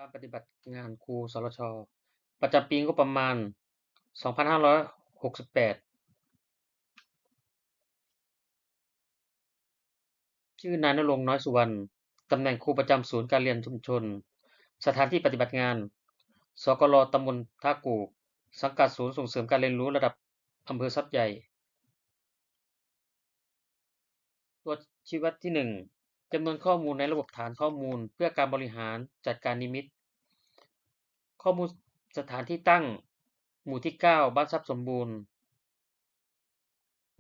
ານປະຕິບັດງານຄູ ສລຊ ປະຈຳປີງົບປະມານ ສອງພັນຫ້າຮ້ອຍຫົກສິບແປດ. ຊື່ ນາຍນະລົງ ນ້ອຍສຸວັນ, ຕຳແໜ່ງຄູປະຈຳສູນການຮຽນຊຸມຊົນ, ສະຖານທີ່ປະຕິບັດງານ ສກລ ຕຳບົນທ່າກູກ, ສັງກັດສູນສົ່ງເສີມການຮຽນຮູ້ລະດັບອຳເພີຊາບໃຫຍ່. ຕົວຊີ້ວັດທີໜຶ່ງ ຈຳນວນຂໍ້ມູນໃນລະບົບຖານຂໍ້ມູນເພື່ອການບໍລິຫານຈັດການນິມິດ. ຂໍ້ມູນສະຖານທີ່ຕັ້ງ ໝູ່ທີເກົ້າ ບ້ານຊັບສົມບູນ.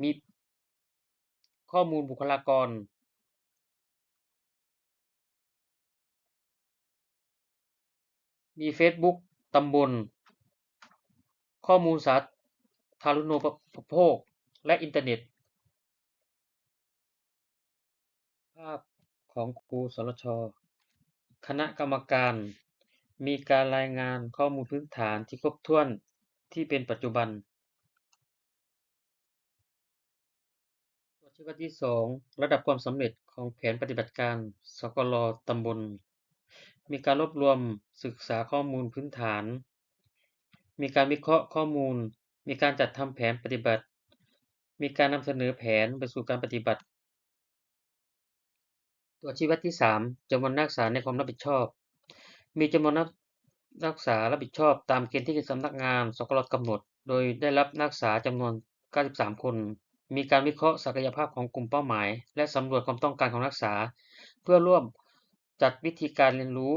ມີຂໍ້ມູນບຸກຄະລາກອນ. ມີເຟສບຸກຕຳບົນ, ຂໍ້ມູນສາທາລະນຸປະໂພກ ແລະ ອິນເຕີເນັດ. ພາບຂອງຄູ ສລຊ. ຄະນະກຳມະການ ມີການລາຍງານຂໍ້ມູນພື້ນຖານທີ່ຄົບຖ້ວນທີ່ເປັນປັດຈຸບັນ. ຕົວຊີ້ວັດທີສອງ ລະດັບຄວາມສຳເລັດຂອງແຜນປະຕິບັດການ ສກລ ຕຳບົນ. ມີການລວບລວມສຶກສາຂໍ້ມູນພື້ນຖານ, ມີການວິເຄາະຂໍ້ມູນ, ມີການຈັດທຳແຜນປະຕິບັດ, ມີການນຳສະເໜີແຜນໄປສູ່ການປະຕິບັດ. ຕົວຊີ້ວັດທີສາມ ຈຳນວນນັກສຶກສາໃນຄວາມຮັບຜິດຊອບ. ມີຈຳນວນນັກ ນັກສຶກສາຮັບຜິດຊອບຕາມເກນທີ່ສຳນັກງານ ສກລ ກຳນົດ, ໂດຍໄດ້ຮັບນັກສຶກສາຈຳນວນເກົ້າສິບສາມຄົນ. ມີການວິເຄາະສັກກະຍະພາບຂອງກຸ່ມເປົ້າໝາຍ ແລະ ສຳຫຼວດຄວາມຕ້ອງການຂອງນັກສຶກສາ ເພື່ອຮ່ວມຈັດວິທີການຮຽນຮູ້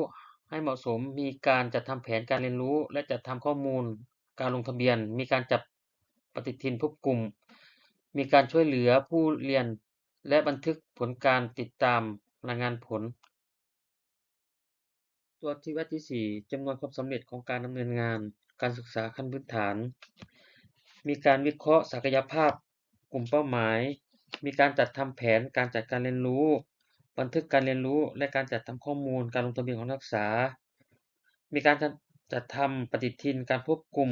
ໃຫ້ເໝາະສົມ. ມີການຈັດທຳແຜນການຮຽນຮູ້ ແລະ ຈັດທຳຂໍ້ມູນການລົງທະບຽນ. ມີການຈັດປະຕິທິນພົບກຸ່ມ. ມີການຊ່ວຍເຫຼືອຜູ້ຮຽນ ແລະ ບັນທຶກຜົນການຕິດຕາມລາຍງານຜົນ. ຕົວຊີ້ວັດທີສີ່ ຈຳນວນຄວາມສຳເລັດຂອງການດຳເນີນງານການສຶກສາຂັ້ນພື້ນຖານ. ມີການວິເຄາະສັກກະຍະພາບກຸ່ມເປົ້າໝາຍ, ມີການຈັດທຳແຜນການຈັດການຮຽນຮູ້, ບັນທຶກການຮຽນຮູ້ ແລະ ການຈັດທຳຂໍ້ມູນການລົງທະບຽນຂອງນັກສຶກສາ. ມີການຈັດ ຈັດທຳປະຕິທິນການພົບກຸ່ມ.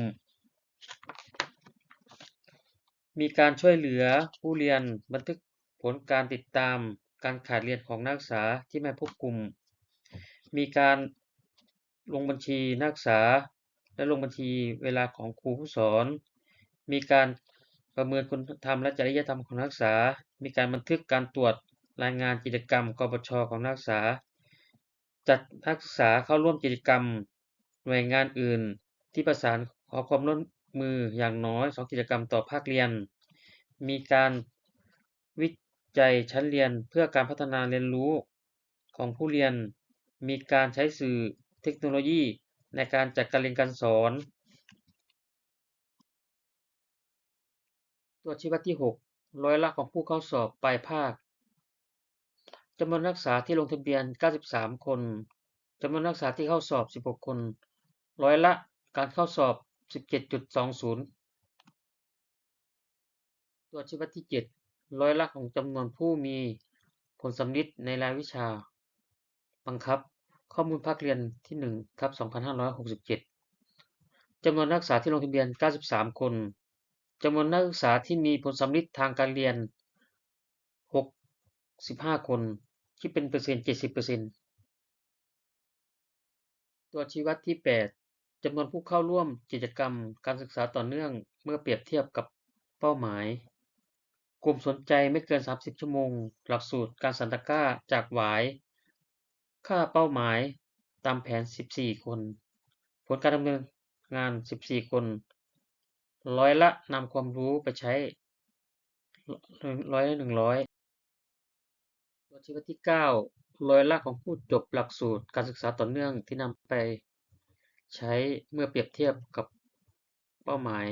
ມີການຊ່ວຍເຫຼືອຜູ້ຮຽນ, ບັນທຶກຜົນການຕິດຕາມການຂາດຮຽນຂອງນັກສຶກສາທີ່ມາພົບກຸ່ມ, ມີການລົງບັນຊີນັກສຶກສາ ແລະ ລົງບັນຊີເວລາຂອງຄູຜູ້ສອນ, ມີການປະເມີນຄຸນນະທຳ ແລະ ຈະລິຍະທຳຂອງນັກສຶກສາ, ມີການບັນທຶກການຕວດລາຍງານກິດຈະກຳ ກພຊ ຂອງນັກສຶກສາ. ຈັດນັກສຶກສາເຂົ້າຮ່ວມກິດຈະກຳໜ່ວຍງານອື່ນທີ່ປະສານຂໍຄວາມຮ່ວມມືຢ່າງນ້ອຍສອງກິດຈະກຳຕໍ່ພາກຮຽນ, ມີການວິໄຈຊັ້ນຮຽນເພື່ອການພັດທະນາຮຽນຮູ້ຂອງຜູ້ຮຽນ, ມີການໃຊ້ສື່ເທັກໂນໂລຢີໃນການຈັດການຮຽນການສອນ. ຕົວຊີ້ວັດທີຫົກ ຮ້ອຍລະຂອງຜູ້ເຂົ້າສອບປາຍພາກ. ຈຳນວນນັກສຶກສາທີ່ລົງທະບຽນເກົ້າສິບສາມຄົນ, ຈຳນວນນັກສຶກສາທີ່ເຂົ້າສອບສິບຫົກຄົນ, ຮ້ອຍລະການເຂົ້າສອບສິບເຈັດຈຸດສອງສູນ. ຕົວຊີ້ວັດທີເຈັດ ຮ້ອຍລະຂອງຈຳນວນຜູ້ມີຜົນສຳລິດໃນລາຍວິຊາບັງຄັບ. ຂໍ້ມູນພາກຮຽນທີໜຶ່ງ ທັບ ສອງພັນຫ້າຮ້ອຍຫົກສິບເຈັດ ຈຳນວນນັກສຶກສາທີ່ລົງທະບຽນເກົ້າສິບສາມຄົນ, ຈຳນວນນັກສຶກສາທີ່ມີຜົນສຳລິດທາງການຮຽນຫົກສິບຫ້າຄົນ, ຄິດເປັນເປີເຊັນ ເຈັດສິບເປີເຊັນ. ຕົວຊີ້ວັດທີແປດ ຈຳນວນຜູ້ເຂົ້າຮ່ວມກິດຈະກຳການສຶກສາຕໍ່ເນື່ອງເມື່ອປຽບທຽບກັບເປົ້າໝາຍ. ກຸ່ມສົນໃຈໄມ່ເກີນສາມສິບຊົ່ວໂມງ ຫຼັກສູດການສັນຕະກ້າຈາກຫວາຍ ຄ່າເປົ້າໝາຍຕາມແຜນສິບສີ່ຄົນ, ຜົນການດຳເນີນງານສິບສີ່ຄົນ, ຮ້ອຍລະນຳຄວາມຮູ້ໄປໃຊ້ ຮ້ອຍລະໜຶ່ງຮ້ອຍ. ຕົວຊີ້ວັດທີເກົ້າ ຮ້ອຍລະຂອງຜູ້ຈົບຫຼັກສູດການສຶກສາຕໍ່ເນື່ອງທີ່ນຳໄປໃຊ້ເມື່ອປຽບທຽບກັບເປົ້າໝາຍ.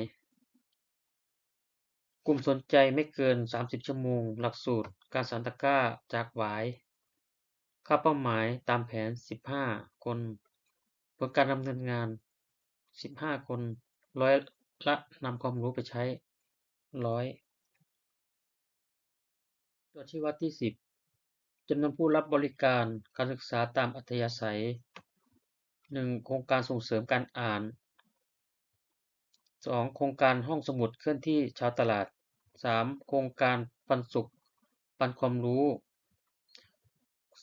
ກຸ່ມສົນໃຈໄມ່ເກີນສາມສິບຊົ່ວໂມງ ຫຼັກສູດການສັນຕະກ້າຈາກຫວາຍ. ຄ່າເປົ້າໝາຍຕາມແຜນສິບຫ້າຄົນ, ຜົນການດຳເນີນງານສິບຫ້າຄົນ, ຮ້ອຍລະນຳຄວາມຮູ້ໄປໃຊ້ ຮ້ອຍ. ຕົວຊີ້ວັດທີສິບ ຈຳນວນຜູ້ຮັບບໍລິການການສຶກສາຕາມອັດທະຍາໄສ. ໜຶ່ງ ໂຄງການສົ່ງເສີມການອ່ານ. ສອງ ໂຄງການຫ້ອງສະໝຸດເຄື່ອນທີ່ຊາວຕະຫຼາດ. ສາມ ໂຄງການປັນສຸກປັນຄວາມຮູ້.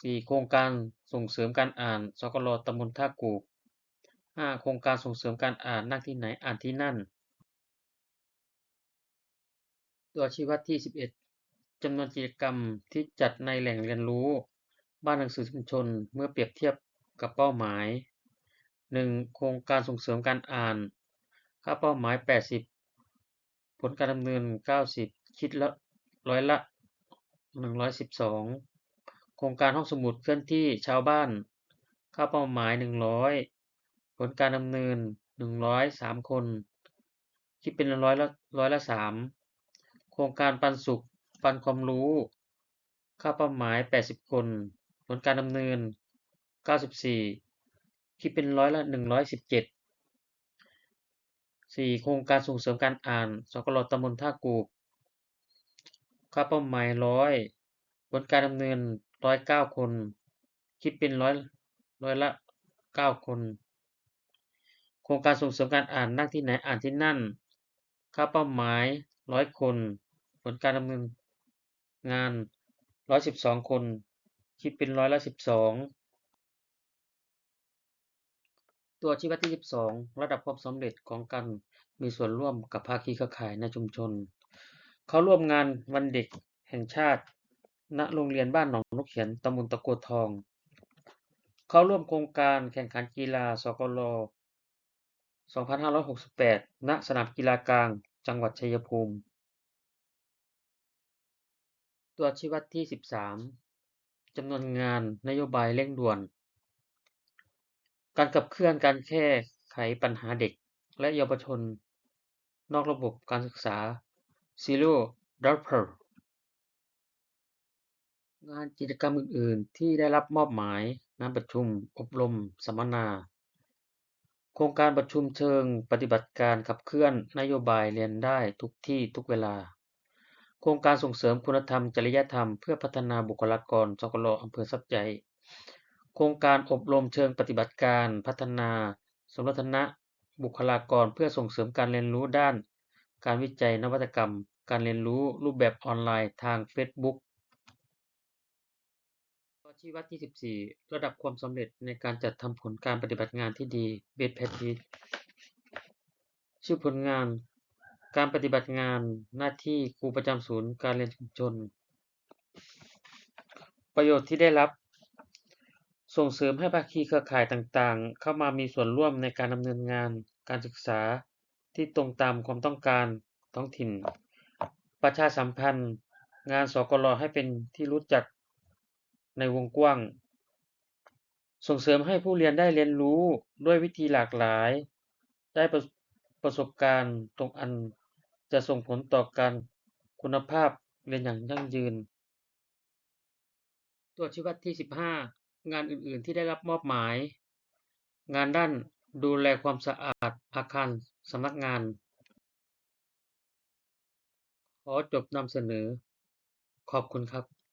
ສີ່ ໂຄງການ ສົ່ງເສີມການອ່ານ ສກລ ຕຳບົນທ່າກູກ. ຫ້າ ໂຄງການສົ່ງເສີມການອ່ານ ນັ່ງທີ່ໃດອ່ານທີ່ນັ້ນ. ຕົວຊີ້ວັດທີສິບເອັດ ຈຳນວນກິດຈະກຳທີ່ຈັດໃນແຫຼ່ງຮຽນຮູ້ ບ້ານໜັງສືຊຸມຊົນ ເມື່ອປຽບທຽບກັບເປົ້າໝາຍ. ໜຶ່ງ ໂຄງການສົ່ງເສີມການອ່ານ ຄ່າເປົ້າໝາຍແປດສິບ ຜົນການດຳເນີນເກົ້າສິບ ຄິດລະ ຮ້ອຍລະໜຶ່ງຮ້ອຍສິບສອງ. ໂຄງການຫ້ອງສະໝຸດເຄື່ອນທີ່ຊາວບ້ານ ຄ່າເປົ້າໝາຍໜຶ່ງຮ້ອຍ ຜົນການດຳເນີນໜຶ່ງຮ້ອຍສາມຄົນ ຄິດເປັນຮ້ອຍລະ ຮ້ອຍລະສາມ. ໂຄງການປັນສຸກປັນຄວາມຮູ້ ຄ່າເປົ້າໝາຍແປດສິບຄົນ ຜົນການດຳເນີນເກົ້າສິບສີ່ ຄິດເປັນຮ້ອຍລະໜຶ່ງຮ້ອຍສິບເຈັດ. ສີ່ ໂຄງການສົ່ງເສີມການອ່ານ ສກລ ຕຳບົນທ່າກູກ ຄ່າເປົ້າໝາຍຮ້ອຍ ຜົນການດຳເນີນຮ້ອຍເກົ້າຄົນ ຄິດເປັນຮ້ອຍ ຮ້ອຍລະເກົ້າຄົນ. ໂຄງການສົ່ງເສີມການອ່ານ ນັ່ງທີ່ໃດອ່ານທີ່ນັ້ນ ຄ່າເປົ້າໝາຍຮ້ອຍຄົນ ຜົນການດຳເນີນງານຮ້ອຍສິບສອງຄົນ ຄິດເປັນຮ້ອຍລະສິບສອງ. ຕົວຊີ້ວັດທີສິບສອງ ລະດັບຄວາມສຳເລັດຂອງການມີສ່ວນຮ່ວມກັບພາຄີເຄືອຂ່າຍໃນຊຸມຊົນ. ເຂົ້າຮ່ວມງານວັນເດັກແຫ່ງຊາດ ນະໂຮງຮຽນບ້ານໜອງນົກຂຽນ ຕຳບົນຕະໂກທອງ. ເຂົ້າຮ່ວມໂຄງການແຂ່ງຂັນກິລາ ສກລ ສອງພັນຫ້າຮ້ອຍຫົກສິບແປດ ນະສະໜາມກິລາກາງ ຈັງຫວັດໄຊຍະພູມ. ຕົວຊີ້ວັດທີສິບສາມ ຈຳນວນງານນະໂຍບາຍເລັ່ງດ່ວນ ການຂັບເຄື່ອນການແກ້ໄຂບັນຫາເດັກ ແລະ ເຍົາວະຊົນນອກລະບົບການສຶກສາ Zero Dropper. ງານກິດຈະກຳອື່ນໆທີ່ໄດ້ຮັບມອບໝາຍ, ງານປະຊຸມ, ອົບຮົມ, ສຳມະນາ, ໂຄງການປະຊຸມເຊີງປະຕິບັດການຂັບເຄື່ອນນະໂຍບາຍຮຽນໄດ້ທຸກທີ່ທຸກເວລາ, ໂຄງການສົ່ງເສີມຄຸນນະທຳ, ຈະລິຍະທຳ ເພື່ອພັດທະນາບຸກຄະລາກອນ ສກລ ອຳເພີສັບໃຈ, ໂຄງການອົບຮົມເຊີງປະຕິບັດການພັດທະນາສຳລັດຖານະ ບຸກຄະລາກອນເພື່ອສົ່ງເສີມການຮຽນຮູ້ດ້ານການວິໄຈນະວັດຕະກຳ, ການຮຽນຮູ້ຮູບແບບອອນລາຍທາງເຟສບຸກ. ຂໍ້ຊີ້ວັດທີສິບສີ່ ລະດັບຄວາມສຳເລັດໃນການຈັດທຳຜົນການປະຕິບັດງານທີ່ດີ ເບສແພັກຕິສ. ຊື່ຜົນງານ ການປະຕິບັດງານໜ້າທີ່ຄູປະຈຳສູນການຮຽນຊຸມຊົນ. ປະໂຫຍດທີ່ໄດ້ຮັບ, ສົ່ງເສີມໃຫ້ພາຄີເຄືອຂ່າຍຕ່າງໆ ເຂົ້າມາມີສ່ວນຮ່ວມໃນການດຳເນີນງານການສຶກສາທີ່ຕົງຕາມຄວາມຕ້ອງການທ້ອງຖິ່ນ, ປະຊາສຳພັນງານ ສກລ ໃຫ້ເປັນທີ່ຮູ້ຈັກໃນວົງກວ້າງ, ສົ່ງເສີມໃຫ້ຜູ້ຮຽນໄດ້ຮຽນຮູ້ດ້ວຍວິທີຫຼາກຫຼາຍ, ໄດ້ປະ ປະສົບການຕົງອັນຈະສົ່ງຜົນຕໍ່ການຄຸນນະພາບຮຽນຢ່າງຢັ້ງຢືນ. ຕົວຊີ້ວັດທີສິບຫ້າ ງານອື່ນໆທີ່ໄດ້ຮັບມອບໝາຍ, ງານດ້ານດູແລຄວາມສະອາດອາຄານສຳນັກງານ. ຂໍຈົບນຳສະເໜີ. ຂອບຄຸນຄັບ.